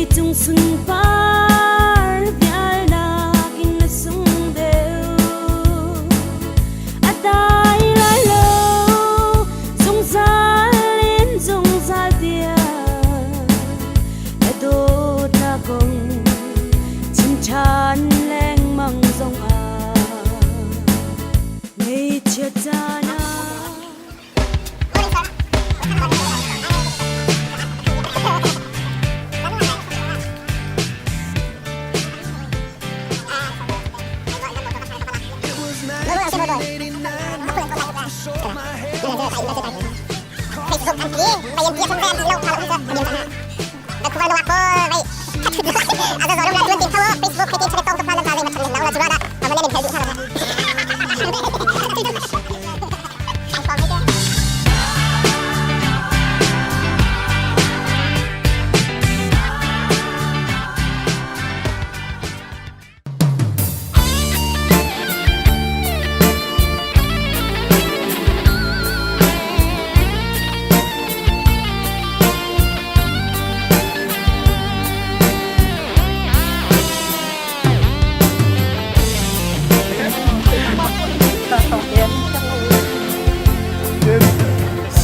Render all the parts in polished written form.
Leicung sunpar vialnak in a sung deuh. A dai lai lo, zungzal in zungzal tiang. Na dawtnak kong chim ṭhan lengmang zongah Ngaihchiat caan ah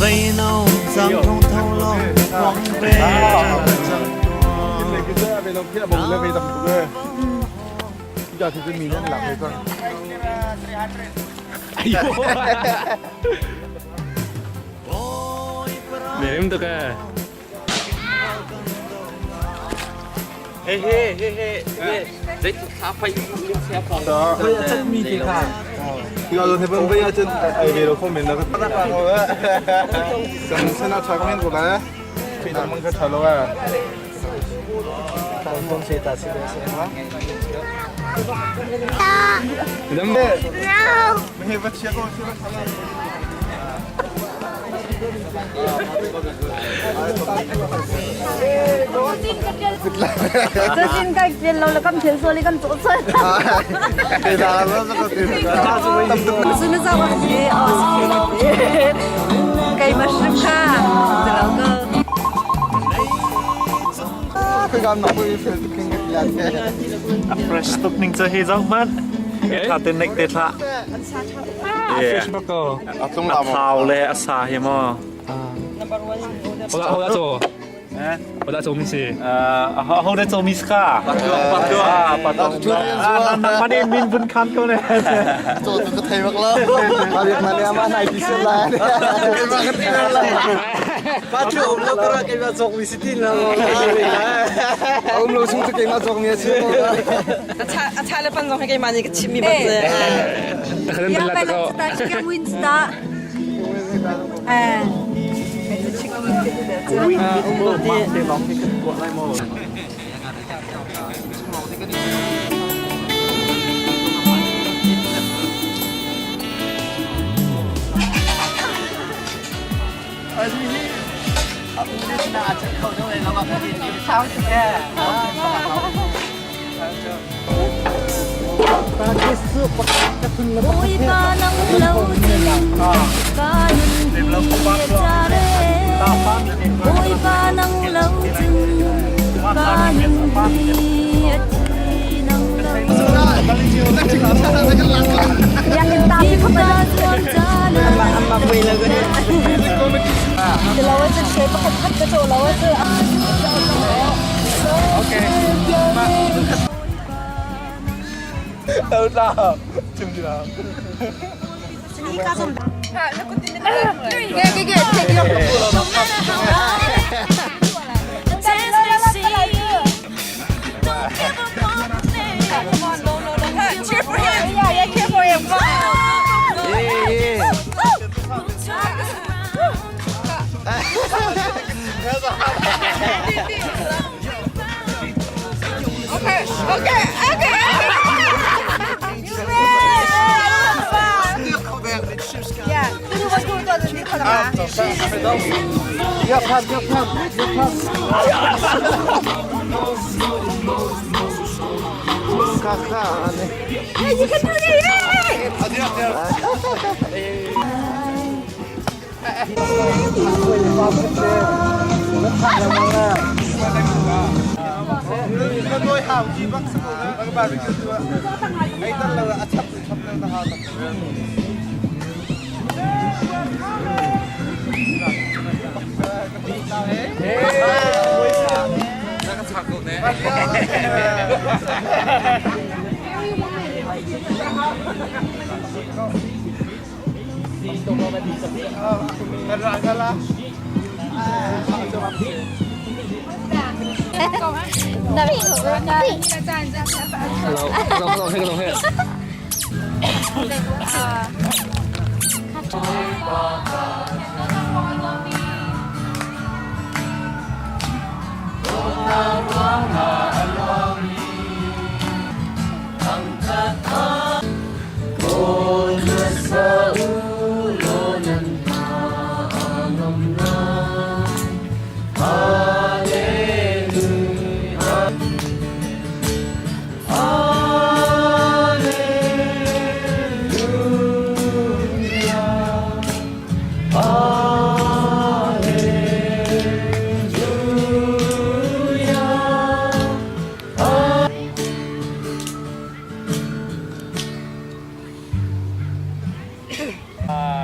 Seino zang thong thong long huang ve chang Mềm được à. He he he he he Dei sa phai sia phong. 最近该变老了，咁天说你咁做出。 A fresh tuk ning cu hi zoh hmanh. Tha te nek te thla. Fresh bak ko. A thau le a sa hi maw. Hola hola cho. Hola cho mi si. Ho de cho mi ska. Patua. Patua. Mane min bun khan ko ne. Cho tu ka thei bak lo. Ma biak na le ama nai pi sel lai. Pa chu um lo kara ke ma chok mi si tin lo. Um lo chung tu ke ma chok mi a si. A cha le pan zong he keimah nih ka chimmi bak si. Takhan Ya ta ba ko. la ta chicken wings ta. Eh. Wing mo ma te long te kan tuah lai mo. Bawipa nang lo cun ka nun hi a car ee. Bawipa nang lo cun ka nun hi a thi nang lo. Thimta zuam caan Cheer for him! Yeah, yeah, cheer for him! Okay, okay, okay! Thau ti bak sa ko na ka barbecue tu ei tal lo a chap chap na ha tak. Na ka chak ko ne. Hello, hello, hello.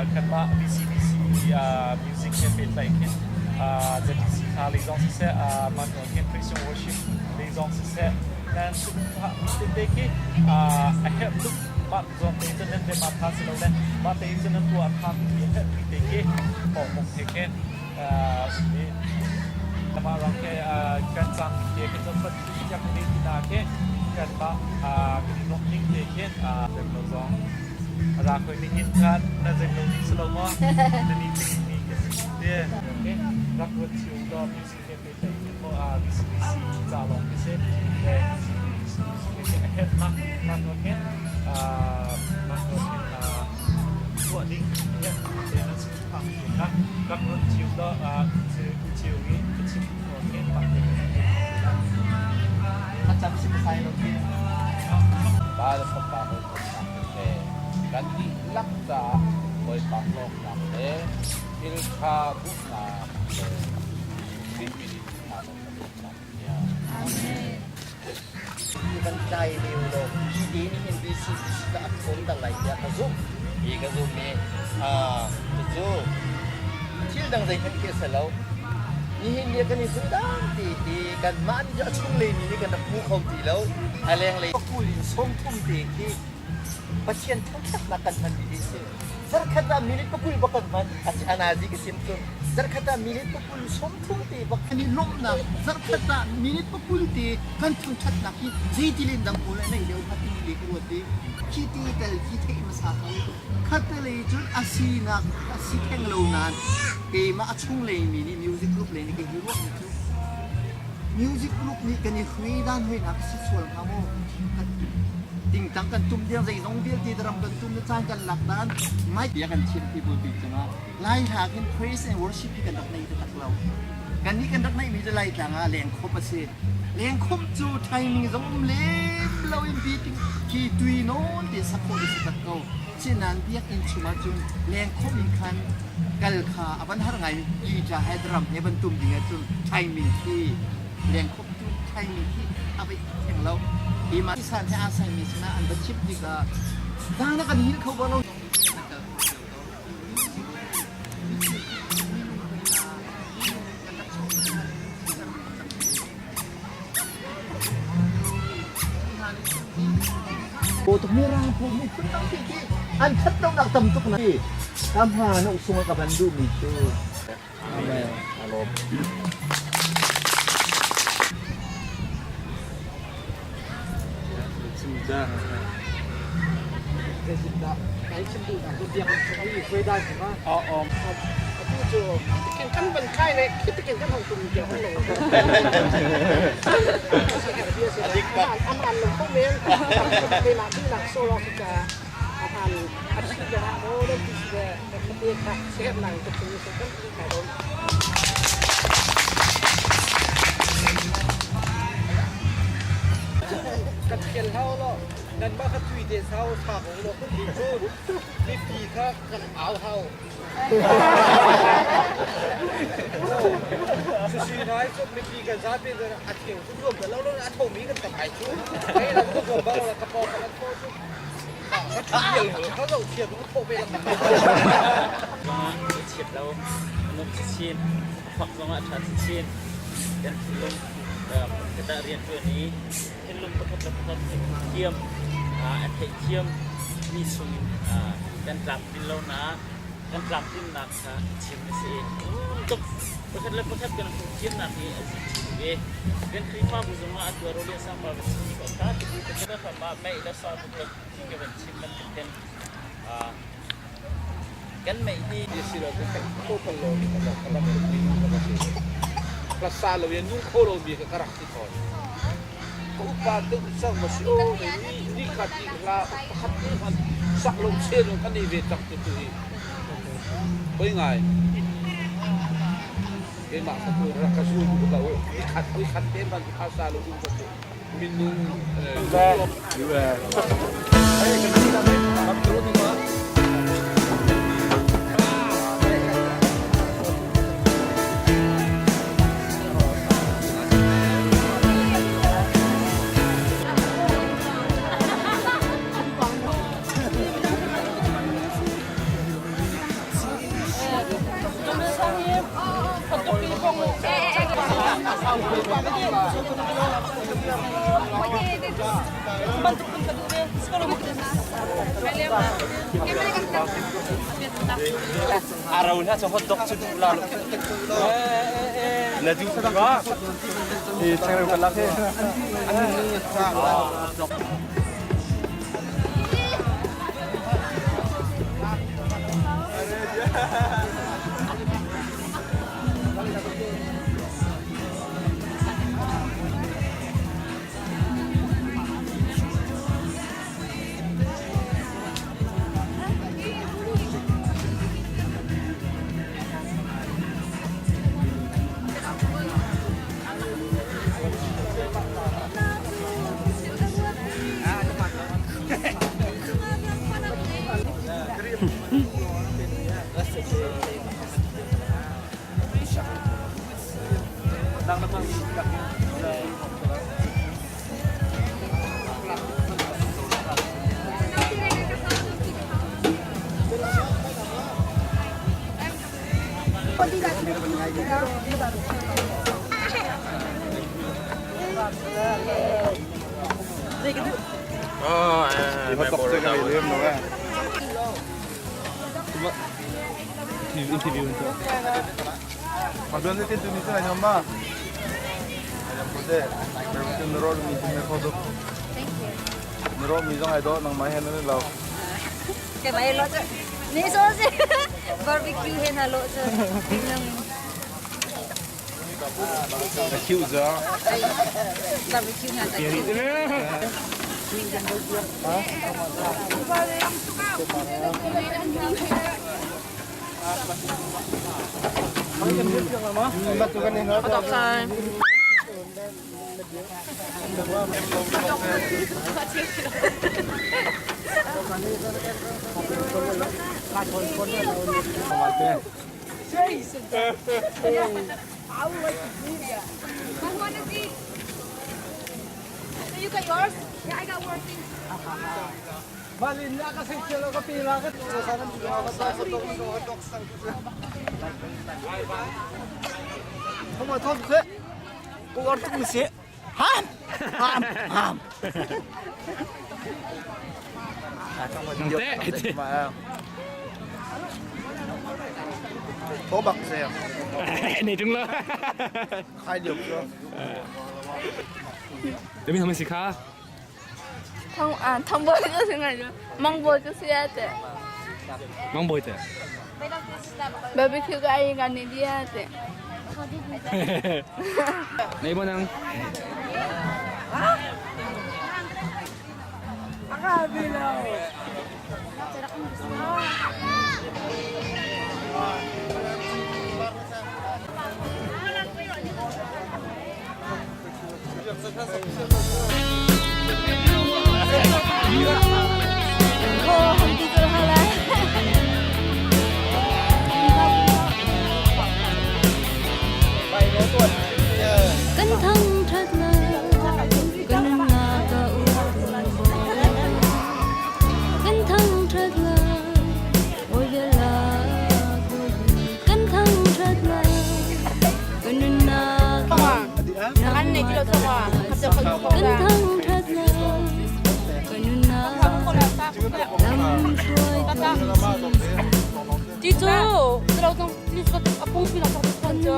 Kanmah VCBC music he pehtlai khin ZTC hla lei zong siseh, mah hnu khin praise and worship lei zong siseh, nan sunghthah mi tete khi a herh tuk. Mah zawn te cun nan bia tha si lo le mah te cun nan tuah tha mi a herh mi te khi pawng he khin mah rang ke kan cang te khi cun pat tiang ni tina khi kan mah kan i nuamh ning te khin lo zong ra khoi ning in khan na zeng lo ni silo maw na ni ting ni ka si te okay rak ruat chiu do music he pe tlai in mo a VCBC ca long ki se le VCBC he het nak nak no khin nak no khin tuah ding he te na sin phang ti kha rak ruat chiu do chiu i chim no khin pak te A cam sim sai lo khi. Pa le Fapa hawikomhnak le kan dihlak caah Bawipa hlawknak le thil ṭha hmuhnak le Khrih min in thla kan cam tiah. Amen. Kan tlai lio lo hi te nih hin BCBC ka a thawn ter lai tiah ka zumh. Hi ka zumh i cucu thil dang zeihmanh khi a si lo. Nihin ni kan i dang ti hi kanmah nih a chunglei mi nih kan rak hmu kho ti lo. A lenglei kul in 30 te khi Pathian thangṭhatnak kan hman mi hi a si. Zarkhat ah minute pakul bak kan hman. Anazi ka chim cun zarkhat ah minute pakul 30 te bak kan i lawmhnak zarkhat ah minute pakul te kan thangṭhatnak hi zeitilin dang pawl a neih lio kha ti le ka ruat i khi ti tel khi theih hmasa ko. Khatlei cun a sinak a si theng lo nain keimah a chunglei mi nih music group lei nih kei hi ruahmi cu music group nih kan i hrui dan hoinak si sual hnga maw? Tingtang kan tum ding zeizong vialte drum kan tum na caan kan lak dan mic bia kan thiam ti bu ti cungah Lai hla khin praise and worship hi kan rak nei taktak lo. Kannih kan rak neihmi cu Laitlang ah lengkhawp a si. Lengkhawp cu timing zong um lem lo in beating khi tui nawn te sak khawh a si tak ko. Sinain biakinn chung ahcun lengkhawp in khan kal kha a van har ngai guitar he drum he van tum ding ahcun timing khi lengkhawp tu timing khi a vai theng lo. Hi ma san he aa saimi sinah an va chimh tikah dang na kan hil kho ba lo. Mirang pawl nih phun tampi khi an that lonak tam tuk na ka hma na usung ka van duhmi cu Amen. Alom. Kan khel hau lo nan mah kha tui te sau tha ko lo kan ti cu mipi kha kan au hau. Susi nai cu mipi kan zapi a theu cu zuam lo lo a thomi kan tam ai cu. Hei la ku zuam ba la ka paw ka tho cu. Ka thial ka zo thiam ka tho ve la. Chiat lo num chin fak zong ah ṭha chin kan thinlung ka rian ṭuan i thinlung pakhat le pakhat thiam a theihthiam mi chungin kan tlamtlin lonak kan tlamtlinnak kha chim a si. Tuk pakhat le pakhat kan thiamnak hi a si tuk i kan Khrihfabu zongah a tuar le sangpa va chim ko kha tu ka mah mei le saw tuk le ka van chim bantuk khin kan mei hi si lo kan kho ko lo ka ka lam mi ka si ka sa lo ya nu kho lo mi ka ka rak ti thon ka upa deuh cang ma si o ni ni khat ni hla pakhat ni han sak lo che lo kan nei ve tak tu tu hi hoi ngai keimah ka tu rak ka zu du ka ni khat ni khat te man kha sa lo um ka tu minung Aro na cho hot dog chu duh la lo. Na duh ba? Thì chang kan lak he. Interview Cái máy lo chứ. Ní số chứ. Barbecue hay là lộ chứ. Barbecue hả? You got yours? Yeah, I got working. Này trứng lơ. Để mình không xì kha. 통, 아, 통보 그 생각이죠. 망보 그 해야 돼. Mong bồi tệ. 바비큐가 아이가 내려야 돼. Này bọn năng. Kan thangṭhat lai, kan nunnak a um. Kan thangṭhat lai, bawi bialak kan thangṭhat lai, kan nunnak kan thangṭhat lai, kan nunnak lam hruaitu. Ti cu lo zong ti cu a pungpi lo zong kan cu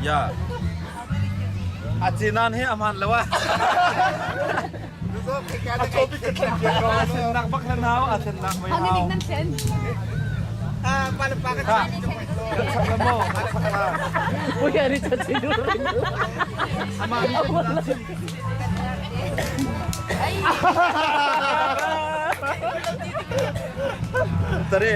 Ya. A cinan hi a hmaan lo ah. A topic ka thlen piak ko. A thlennak bak hlan hau, a thlennak mei hau. Tari.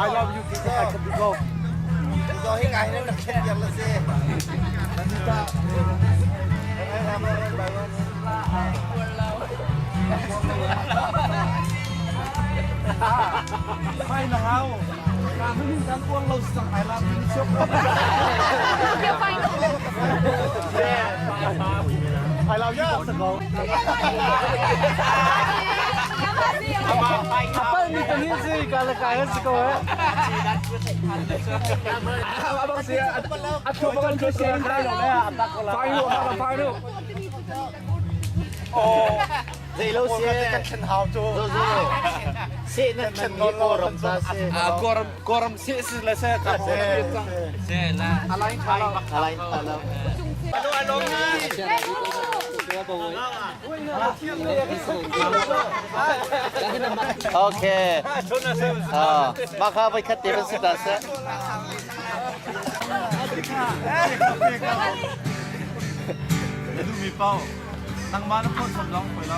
I love you I can go. Mai na hau. Kan uang lo sang I love you chok. I love you. Apal mi tangin si kala kaya si ko eh. Abang siya at ko bagan ko siya Paano ha paano? Zei lo si kan thlen hau cu. Zo zo. Se na thlen ni koram ta se. Koram koram se se la se ka se se la alain thala Alain thala. Okay. Ah, maka vai khat te ban si ta se. Na duhmi paoh nangmah na phawt sawm zong poi lo.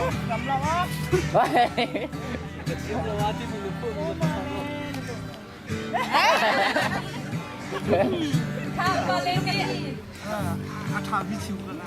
A ṭhami chim ko la.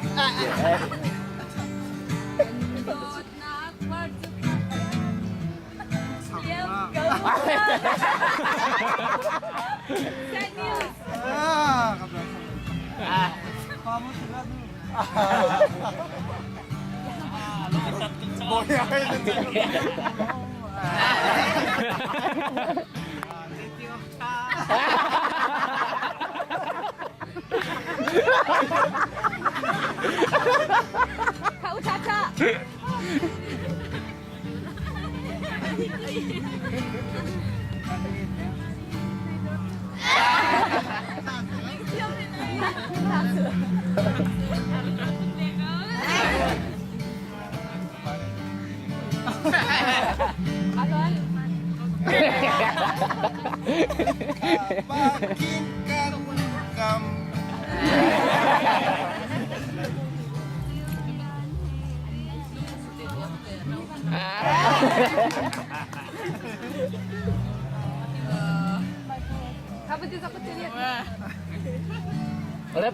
Rap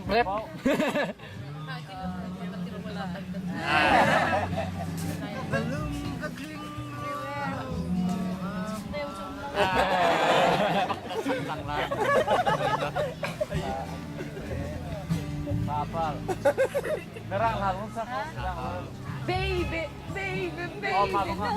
rap. Baby, baby, baby, no.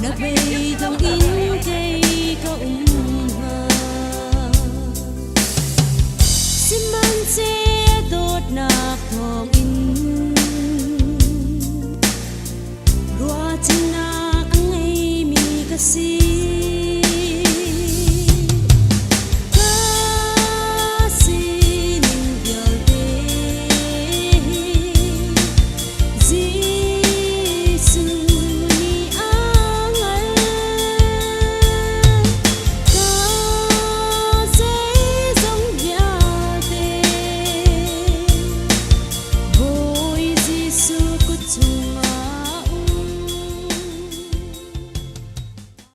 Na bei dong in kei.